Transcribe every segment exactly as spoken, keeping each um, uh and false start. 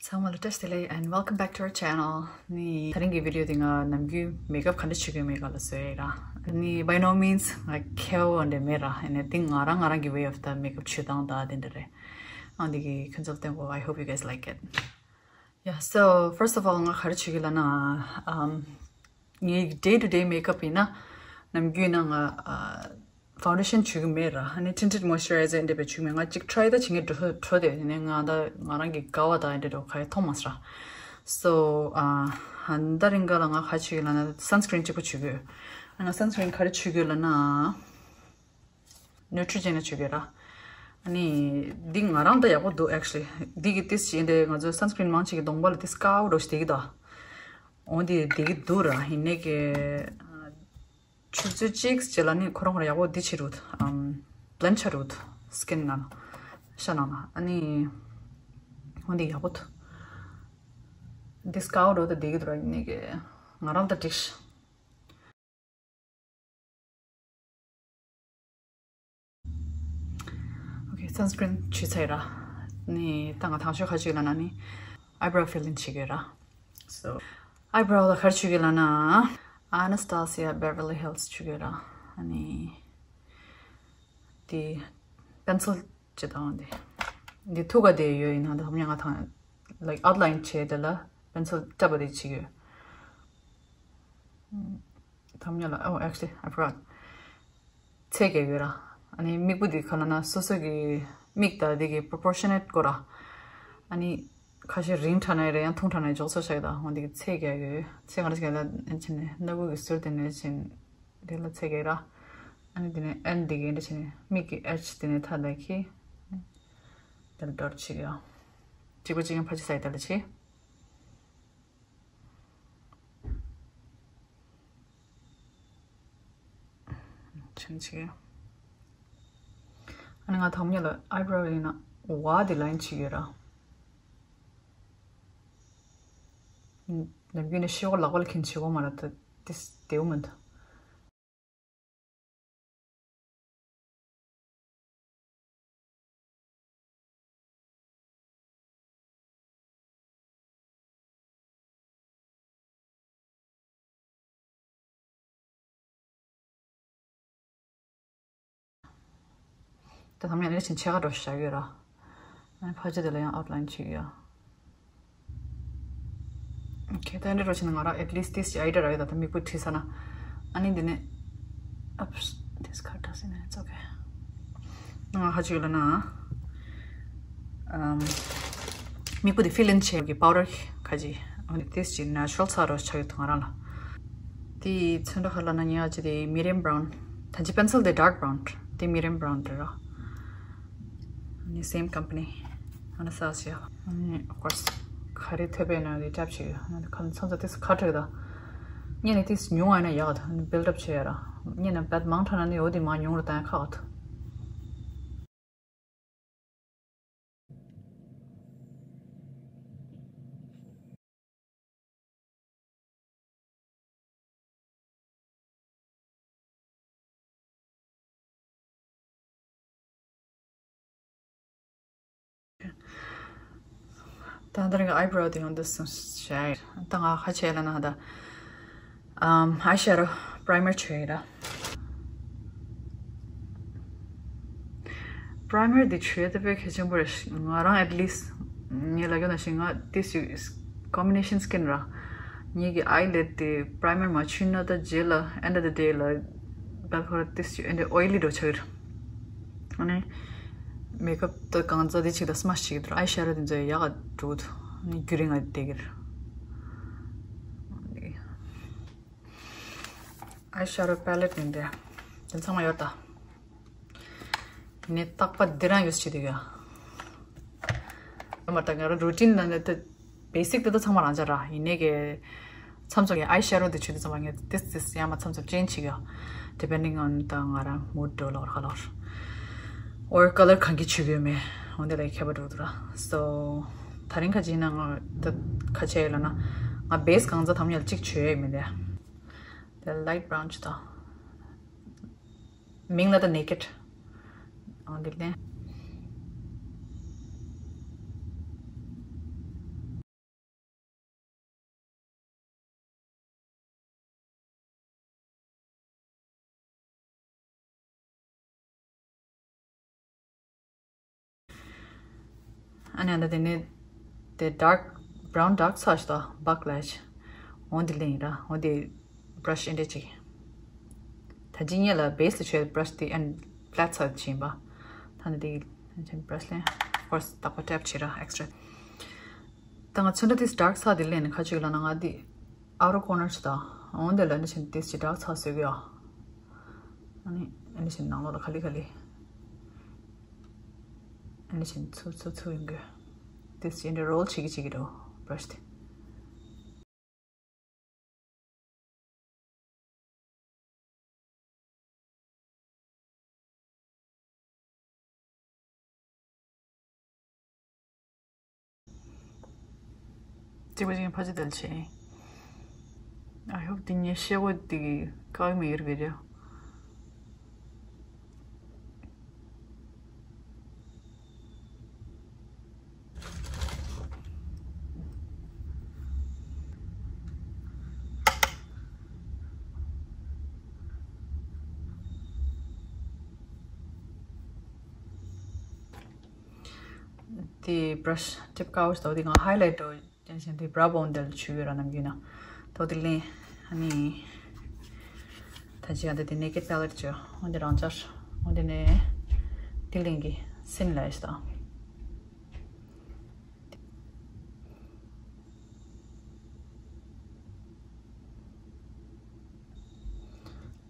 ཚང་མ་ལ་བཀྲ་ཤིས་བདེ་ལེགས། and welcome back to our channel. ནི་དེ་རིང་གི་བི་ཌི་ཡོ་འདི་ང་ནམ་རྒྱུན་མེག་ཨབ་ག་འདྲ་བྱེད་དགོས་མེད་ག་ལ་བཟོ་ཡས་ར། ནི་by no means ང་མཁས་པ་འདྲ་མེད་ར། ཨ་ནི་འདི་ང་རང་ང་རང་གི་way of the makeup བྱེད་སྟངས་དང་དེ་འདྲ་རེད། ཨ་འདི་གི་ཁྱོད་ཚོར་སྟོན་གོ I hope you guys like it. Yeah, so first of all ང་ག་རེ་བྱེད་ཀྱི་ལབ་ན། um, ངའི་day to day makeup ཡིན་ན་ནམ་རྒྱུན་ན་ང་ཨ་foundation བྱུག་གི་མེད་ར། ཨ་ནི་tinted moisturizer འདྲ་བས་བྱུག་མེད། ང་གཅིག་try ད་བྱེད་མཁན་འགྲོ་འགྲོ་དེ་ནས་ང་ད་ང་རང་གི་དགའ་བ་དང་འདྲ་འགྲོ་ག་ཡེ་མཐོང་མ་སོང་ར། so ཨ་ཧན་ད་རིང་ག་ལ་ང་ག་བྱེད་ཀྱི་ལབ་ན་sunscreen གཅིག་པོ་བྱུག་གི་ཡོད། ང་sunscreen ག་རེ་བྱུག་གི་ཡོད་ལབ་ན། Neutrogena བྱུག་གི་ར། ཨ་ནི་འདི་ང་རང་ད་ཡག་པོ་འདུག actually. འདི་གི་ཏིས་ཅི་འདྲ་ང་ཚོ་sunscreen མང་ཆེ་གི་གདོང་པ་ལ་ཏིས་དཀར་པོ་འདྲ་ཞིག་བསྡད་ཀྱི་འདུག་འོ་འདི་བསྡད་ཀྱི་འདུག་ར། ཡིན་ནའི་གི་ཆུ་ཚོད་གཅིག་རྗེས་ལ་ནི་ཁོ་རང་ཁོ་རང་ཡག་པོ་འདི་བྱེད་རུག blend བྱ་རུག skin ནང་ཤ་ནང་ལ། ཨ་ནི་འོ་འདི་ཡག་པོ་འདུག་འདི་དཀར་པོ་འདྲ་ད་བསྡད་ཀྱི་འདུག་ར། ཡིན་ནའི་གི་ང་རང་ད་འགྲིག་ཤག Okay, sunscreen བྱས་ཚར་ར། ནི་ད་ང་དང་ཤོས་ག་རེ་བྱེད་ཀྱི་ལབ་ན་ནི་eyebrow filling བྱེད་ཀྱི་ར། so eyebrow ལ་ག་རེ་བྱེད་ཀྱི་ལབ་ན་Anastasia Beverly Hills བྱེད་ཀྱི་ར། ཨ་ནི་དེ་pencil ཅི་དང་དེ་འདི་ཐུག་ག་དེ་ཡོད། ཡིན་ན་ད་ཧམ་ཡང་ང་དང་like outline བྱས་དེ་ལ་pencil བཏབ་པ་དེ་བྱེད་ཀྱི་ཡོད། དམ་ཉོ་ལ། oh, actually, I forgot. ཚད་བརྒྱབ་ཡོད་ར། ཨ་ནི་མིག་བུ་འདི་ག་ལ་ན་སོ་སོ་གི་མིག་དང་འདི་གི་proportionate་སྐོར་ར། ཨ་ནི་ཁ་ཤས་རིང་དྲགས་ན་རེད། ཡང་ཐུང་དྲགས་ན་འཇོག་ཚོད་ཤག་དང་འོ་འདི་གི་ཚད་བརྒྱབ་ཡོད། ཚད་ག་རེ་བརྒྱབ་ལ་ཨན་ཆི་ནས་སྣ་བུག་གི་ཟུར་དེ་ནས་ཕྱིན། འདི་ལ་ཚད་བརྒྱབ་ར། ཨ་ནི་འདི་ནས་ཨན་འདི་གི་འདྲ་ཕྱིན་མིག་གི་ཨེ་ཆི་དེ་ནས་ཐ་ལ་ཁི། དེ་ལ་འདོར་ཆིག་ཡོད། གཅིག་པ་གཅིག་ཡང་ཕ་ཆི་སའི་དེ་ལ་ཆི། ཕྱིན་ཆད། ཨ་ནི་ང་དམ་ཉེ་ལ་eyebrow ཡིན་ན་ཝ་དེ་line བྱེད་ཡོད་ར། ནམ་རྒྱུན་ནས་ཤེལ་སྒོ་ལག་པ་ལ་འཁྱེར་བྱེད་སྒོ་མ་ར་ད་དེ་དེའུ་མི་འདུག་ད་དམ་ཡང་ལས་ཆེན་ཆེ་ག་འགྲོ་བཞག་ཡོད་ར། ཨ་ནི་ཕ་ཆ་དེ་ལ་ཡང་outline བྱེད་ཡོད། Okay, ད་འདི་འགྲོ་ཕྱིན་ན་ང་རང་at least this idea ར་ཡོད། ད་ད་མིག་བུ་བྲིས་ས་ན། ཨ་ནི་འདི་ནས། Oops, this card doesn't, it's okay. ང་ཧ་ཅིག་ལ་ན། ཨམ། མིག་བུ་འདི་fill in བྱེད་ཀྱི་powder ཁ་ཅིག་ཨ་ནི་this ཅིག་natural ཚ་རོ་ཆགས་ཡོད་ང་རང་ལ། དེའི་ཚོན་ཁྲ་ཧ་ལ་ན་ཉག་ཅིག་དེ་medium brown། ད་ཅི་pencil དེ་dark brown། དེ་medium brown རེད་ར། ནི་same company Anastasia. ནི་of course ག་རེ་ཐོས་པས་ན་རེ་ཅབ་ཆེ་ཡོད། ཁ་མཚམས་ཚ་ཏིས་ཁ་ཁྲག་ད། ཉེ་ནས་ཏིས་ཉུང་བ་ན་ཡག་ད་build up བྱེད་ཡ་ར། ཉེ་ན་བད་མང་ཁྲ་ན་ནི་འོ་དེ་མ་ཉུང་རུ་བཏང་ཡ་ཁག་ད། ད་ལྟ་རང་གི་eyebrow དེ་ཡོང་འདུག་སོང་ཤག་ད་ང་ཧ་ཆེ་ལ་ན་ད་ཨམ་eyeshadow primer བྱོས་ཡིན་ར། Primer འདི་བྱོས་ད་དཔེ་གལ་ཆེན་པོ་རེད། ང་རང་at least ངས་ལ་གྱོ་ན་ཞིག་ང་this is combination skin ར། ངེད་ཀྱི་eyelid དེ་primer མ་བྱུང་ན་ད་རྗེས་ལ་end of the day ལ་ད་ཁོ་ར་this you end oily འགྲོ་ཆགས་ཡོད། ཨ་ནི་makeup ད་གང་ཚ་དེ་ཅིག་ད་smudge ཅིག་འདུག eyeshadow དེ་ཚོ་ཡག་ག་འགྲོ་འདུག་ཨ་ནི་རྒྱུ་རིང་ང་བསྡད་ཀྱི་རེད། Eyeshadow palette ཡིན་དེ། དེ་ཚང་མ་ཡོད་ད། ནི་རྟག་པར་འདི་རང་use བྱེད་དུས་ཡ། མ་ད་ང་རང་routine ནང་ནས་དེ་basic དེ་ད་ཚང་མ་རང་འཇགས་ར། ཡིན་ནའི་གི་མཚམས་མཚམས་ཀྱི་eyeshadow དེ་ཆུ་དེ་ཚང་མ་ངས་this this ཡང་མ་མཚམས་མཚམས་change བྱེད་ཡ། Depending on ད་ང་རང་mood འགྲོ་ལོར་ཁ་ལོར། Or color གང་གི་བྱེད་ཀྱི་ཡོད་མེད་འོན་ཏེ་ལ་ཁྱད་པར་འགྲོ་འདུག་ར། So ད་རིང་ཁ་ཅིག་ན་ང་ད་ཁ་ཆེ་ལ་ན་ང་base གང་ཚ་དམ་ཉལ་གཅིག་བྱོས་ཡ་མིན་དེ། The light brown ཅི་ད། མིང་ལ་ད་naked འོན་ཏེ་ལེན། ཨ་ནི་ཨ་ད་དེ་ནས་དེ་dark brown dark ཚ་ཞིག་དང་back lash འོ་འདི་ལེན་ཡིན་ར། འོ་འདི་brush ཨེ་འདྲས་ཅིག་ད་ཅི་ཉེ་ལ་base དུ་བྱས་brush དེ་ཨན་flat ཚ་ཕྱིན་པ། ད་ནི་དེ་brush ལེན། Of course རྟག་པ་tap བྱེད་ར་extra། ད་ང་ཚོན་ཁྲ་དེ་dark ཚ་དེ་ལེན་ནས་ཁ་ཅིག་ལ་ན་ང་དེ་outer corner ཞིག་དང་འོ་འདི་ལ་ནི་ཆེན་དེ་ཅི་dark ཚ་བཟོས་གི་ཡ། ཨ་ནི་ཨ་ནི་ཆེན་ནང་ལོགས་ལ་ག་ལེ་ག་ལེ། ཨ་ནི་ཆེན་ཚུ་ཚུ་ཚུ་ཡིན་གི། དེ་ཅི་འདྲ་roll བྱེད་ཀྱི་བྱེད་ཀྱི་འགྲོ་brush དེ། ཅི་བ་ཅིག་ཕ་ཅི་དལ་ཆེ། I hope དེ་ཉེ་ཤེ་བོ་དེ་གི་བཀག་མི་ཡོད་རེད་རེད། དེ་brush tip དཀར་པོ་ཞིག་དང་དེ་གང་highlight འགྲོ་ཅན་ཞིག་དེ་brow bone དེ་ལ་བྱུག་ཡོད་ར་ནམ་རྒྱུན་ན། དོ་དེ་ལེན། ཨ་ནི་ད་ཅི་ཡང་དེ་དེ་naked palette བྱོས། འོན་ཏེ་རང་ཅར། འོན་ཏེ་ནས་དེ་ལེན་གི་སིན་ལ་ཡིས་དང་།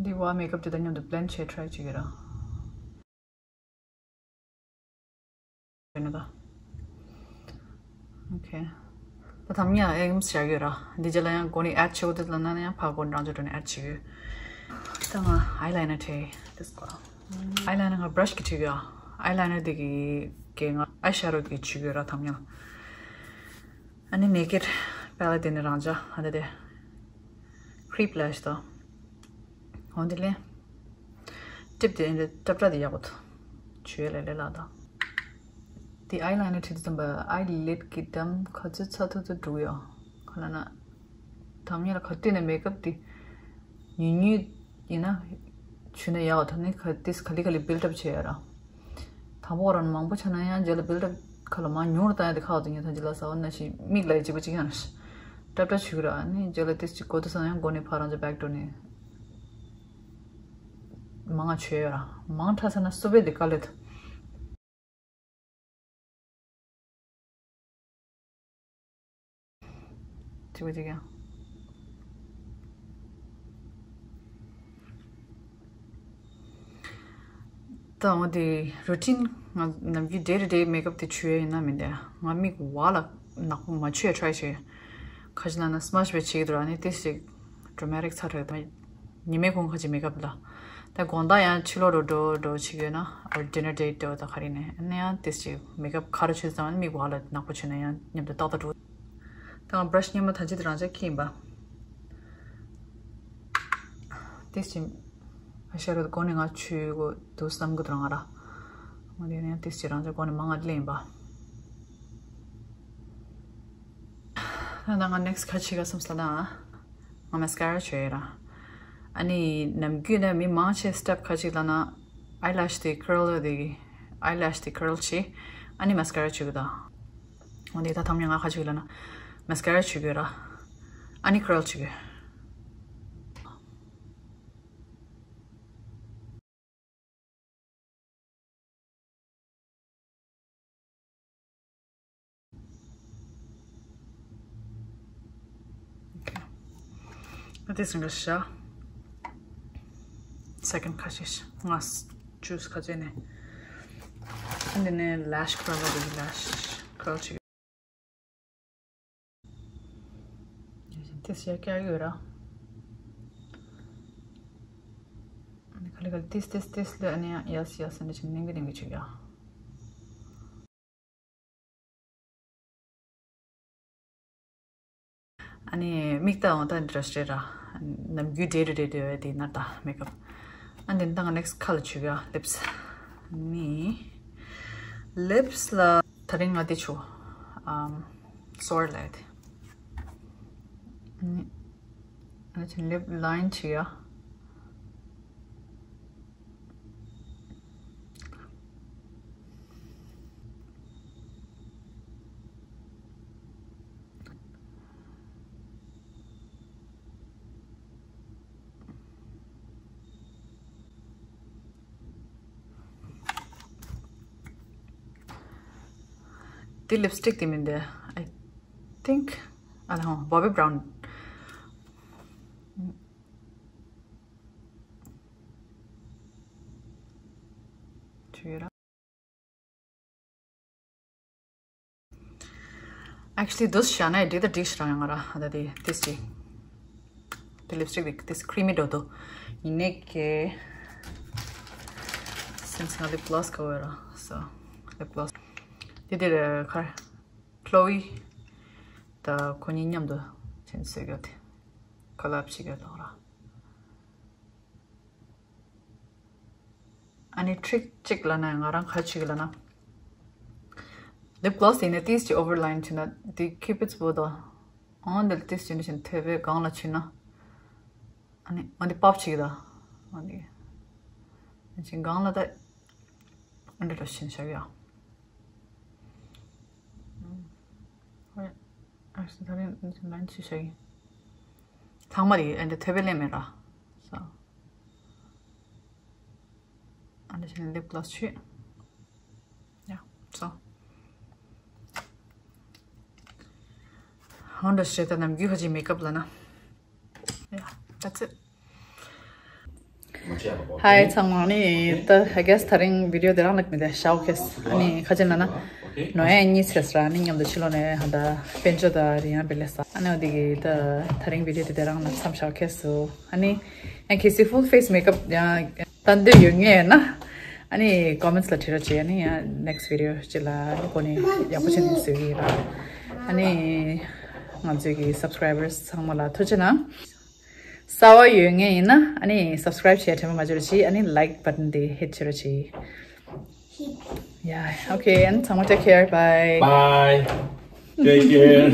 འདི་བ་makeup དེ་དང་མཉམ་དུ་blend བྱེད་try བྱེད་ཀྱི་ར། ཡོད་ན་ད། Okay ད་དམ་ཉ་ཨེམ་བྱ་ཡོད་ར། འདི་རྗེས་ལ་ཡང་སྒོ་ནས་add བྱེད་དགོས་དུས་ལ་ན་ཡང་ཕ་སྒོ་ནས་རང་ཚོ་འགྲོ་ནས་add བྱེད་ཡོད། ད་ང་eyeliner བྲིས་དེ་སྐོར། Eyeliner ང་brush གི་བྲིས་ཡོད། Eyeliner དེ་གི་གི་ང་eyeshadow གི་བྲིས་ཡོད་ར་དམ་ཉ། ཨ་ནི་naked palette དེ་ནས་རང་ཅག་ཨ་ད་དེ། Cream blush དང་། འོ་འདི་ལས། tip དེ་འདི་ཏྲབ་ཏྲ་དེ་ཡག་པོ་འདུག་བྱུས་ལས་ལས་ལ་དང་། དེ་eyeliner བྲིས་དུས་ཙམ་པ་eyelid གི་འགྲམ་ག་ཚོད་ཚ་ཐུབ་ཐུབ་འགྲོ་གི་ཡོད། ག་ལ་ན། དམ་ཉེ་ལ་ག་དུས་ནས་makeup དེ། ཉུང་ཉུང་ཡིན་ན། བྱུས་ན་ཡག་པ་ད་ནི་ག་དེས་ག་ལེ་ག་ལེ་build up བྱས་ཡོད་ར། དང་པོ་རང་མང་པོ་བྱས་ན་ཡང་རྗེས་ལ་build up ཁ་ལ་མང་ཉུང་རུ་བཏང་ཡ་དེ་ཁག་ཏུ་ཉེ་ཐང་ཅི་ལ་ཟ་བ་ན་ཞིག་མིག་ལ་ཡི་ཅིག་པ་ཅིག་ཡང་ཏྲབ་ཏྲ་བྱུག་ར་ནི་རྗེས་ལ་དེ་ཅིག་གོ་དུ་སང་ཡང་མགོ་ནས་ཕར་རང་ཅག་back འགྲོ་ནས་མང་ང་བྱོས་ཡོད་ར་མང་ཕྲ་ས་ན་སུ་བེ་དེ་དཀའ་ལས་ཐུ། གཅིག་པ་གཅིག་ཡང་། ད་འོ་དེ་routine ང་ནམ་རྒྱུན་day to day makeup དེ་བྱུས་ཡིན་ན་མིན་དེ་ང་མིག་བ་ལ་ནག་པོ་མ་བྱུས་try བྱས། ཁ་ཅིག་ན་ན་smudge བྱེད་ཀྱི་འདུག་ར་ནི་དེ་ཞིག་dramatic ཚ་དྲགས་དང་། ཉི་མའི་གུང་ཁ་ཅིག་makeup ལ། ད་དགོང་དག་ཡང་ཕྱི་ལོགས་རུ་འགྲོ་འགྲོ་བྱེད་ཀྱི་ཡོད་ན། or dinner date འགྲོ་ད་ག་རེ་ནས་ཨ་ནི་ཡང་དེ་ཞིག་makeup ག་རེ་བྱེད་ཙང་མིག་བ་ལ་ནག་པོ་བྱུས་ན་ཡང་མཉམ་དུ་ཏག་ཏག་འགྲོ། ད་ང་brush སྙན་མོ་ད་ཅི་དེ་རང་ཅག་ཁྱི་ཡིན་པ། དེ་ཞིག་ཨ་ཤ་རུ་དགོང་ནས་ང་བྱུས་དགོས་འདུག་བསམ་གི་འདུག་ང་ར། འོ་དེ་ནས་དེ་ཞིག་རང་ཅག་དགོང་ནས་མང་ང་ལེན་པ། ད་ང་next ག་བྱེད་ག་བསམ་སོང་ན། ང་mascara བྱོས་ཡོད་ར། ཨ་ནི་ནམ་རྒྱུན་ནས་མི་མང་ཆེ་step ག་ཅིག་ལ་ན། eyelash དེ་curl དེ་གི་eyelash དེ་curl བྱེད། ཨ་ནི་mascara བྱེད་གི་ད། འོ་དེ་ད་དམ་ཉ་ང་ག་ཅིག་ལ་ན། mascara བྱེད་གི་ར། ཨ་ནི་curl བྱེད་གི། Okay. ཨ་དེ་སྲིང་ག་ཤ། Second ཁ་ཤས་ང་juice ཁ་ཅན་ནས། ཨ་འདི་ནས་lash curl དེ་lash curl བྱེད། དེ་ཞེ་ཀྱག་ཡོད་ར། ཨ་ནི་ག་ལེ་ག་ལེ་ཏིས་ཏིས་ཏིས་ལེ་ཨ་ནི་ཡང་ཡས་ཡས་ཨ་ནི་ཅིག་ནིང་གི་ནིང་གི་ཅིག་ཡ། ཨ་ནི་མིག་ལྟ་འོང་ད་འདྲ་ཞེ་ར། ནམ་རྒྱུན་day to day དེ་བས་དེ་ན་ད་makeup། ཨ་འདི་ནི་ད་ང་next ཁ་ལ་བྱུག་ཡ་lips། ནི་lips ལ་ད་རིང་ང་དེ་བྱུག་ཨམ་sore ལ་དེ། ནི་ཨ་ཅི་lip line བྱེད་ཡ། འདི་ལིབ་སི་ཊིག་དེ་མིན་འདི། I think ཨ་ལ་ཧོ་Bobbi Brown ཅི་ཡོད་ར། Actually འདི་བཞག་ན་འགྲིག་ད་འགྲིག་ཤི་ར་ཡང་ར། ད་དེ་ཏིས་ཅི། དེ་ལིབ་སི་ཊིག་དེ་ཏིས་ཁི་རི་མི་འགྲོ་འདུག་ཡིན་ནའི་ཀྱེ། སེམས་ང་ལིབ་གློ་སི་ག་བོ་ར། So lip gloss དེ་དེར་ཁར་Chloe ད་ཁོ་གཉིས་མཉམ་དུ་ཆེན་བཟོས་ཡོད་དེ། ཁོ་ལབ་ཅིག་ཡོད་དོ་ར། ཨ་ནི་ཊིག་གཅིག་ལབ་ན་ང་རང་ག་ཅིག་ལབ་ན། ལིབ་གློ་སི་དེ་ནས་ཏིས་ཅི་ཨོ་ཝར་ལའིན་བྱས་ན་དེ་ཁིའུ་པིཌ་བོ་དང་། ཨོ་འདི་ལ་ཏིས་ཅི་འདི་བཞིན་ཐོད་པའི་སྒང་ལ་བྱས་ན། ཨ་ནི་ཨ་འདི་པབ་ཅིག་ད། ཨ་འདི། ཨ་ཅིག་སྒང་ལ་ད། ཨ་འདི་ལ་བྱས་ན་བཞག་ཡ། ཨ་ཨ་ད་རིང་ལན་ཅི་བྱ་ཡིན། ཚང་མ་རེད། ཨ་འདི་ཐོད་པའི་ལེན་མེད་ར། So ཨ་འདི་བྱས་ན་ལིབ་གློ་སི་བྱས། Yeah, so འོ་འདྲ་ཞིག་རེད། ད་ནམ་རྒྱུན་ཁ་ཅིག་མེག་ཨབ་ལབ་ན། Yeah, that's it. Hi ཚང་མ། ནི་ད་I guess དེ་རིང་བི་ཌི་ཡོ་དེ་རང་ལ་མི་དེ་ཤའོ་ཁེས། ཨ་ནི་ཁ་ཅིག་ལབ་ན་ནོ་ཡ་གཉིས་ཚེས་ར། ནི་མཉམ་དུ་ཕྱི་ལོགས་ནས་ཧ་ད་དཔལ་འབྱོར་ད་རིང་ཡང་བེ་ལེ་ས། ཨ་ནི་འོ་དེ་གི་ད་དེ་རིང་བི་ཌི་ཡོ་དེ་དེ་རང་ལ་མཚམས་བཞག་ཁེས་སུ། ཨ་ནི་ཡང་གལ་སྲིད་ཕུལ་ཕེ་སི་མེག་ཨབ་ཡང་ལྟ་འདོད་ཡོད་མཁན་ཡོད་ན། ཨ་ནི་ཀོ་མེན་ཊི་ལ་བྲིས་རོགས་བྱེད། ཨ་ནི་ཡང་ནེག་སི་ཊི་བི་ཌི་ཡོ་ཅིག་ལ་ཨ་ནི་གོ་ནི་ཡག་པོ་བྱེད་ནི་བཟོས་ཀྱི་ཡིན་ར། ཨ་ནི་ང་ཚོའི་གི་སབ་སི་ཀ་རའི་བར་སི་ཚང་མ་ལ་ཐུགས་རྗེ་གནང་། གསར་པ་ཡོད་མཁན་ཡིན་ན་ཨ་ནི་སབ་སི་ཀ་རའིབ་བྱེད་དྲན་པ་མ་བརྗེད་རོགས་བྱེད། ཨ་ནི་ལའིཀ་བ་ཊན་དེ་ཧིཊ་བྱེད་རོགས་བྱེད། Yeah, okay, and ཚང་མ་take care, bye. Bye. Take care.